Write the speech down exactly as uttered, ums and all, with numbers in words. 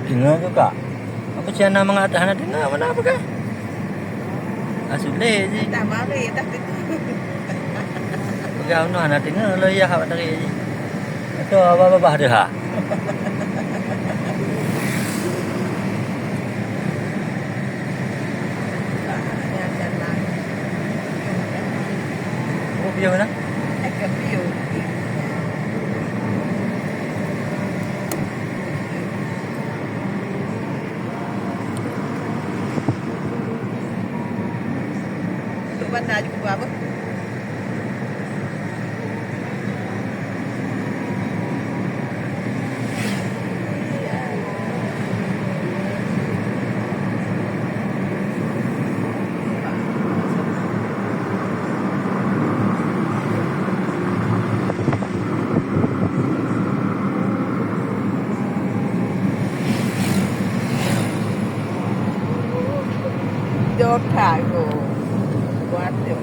Deungoe juga. Apa si Ana mangat hana deungoe, mana apa kah? Ah, sulet je. Dah mari, dah kena. Pegang tu hana deungoe, lo ya hak tadi je. Itu apa-apa dah ha. Oh, pion mana? Tu banda juga apa? Jok that go. Buat tu.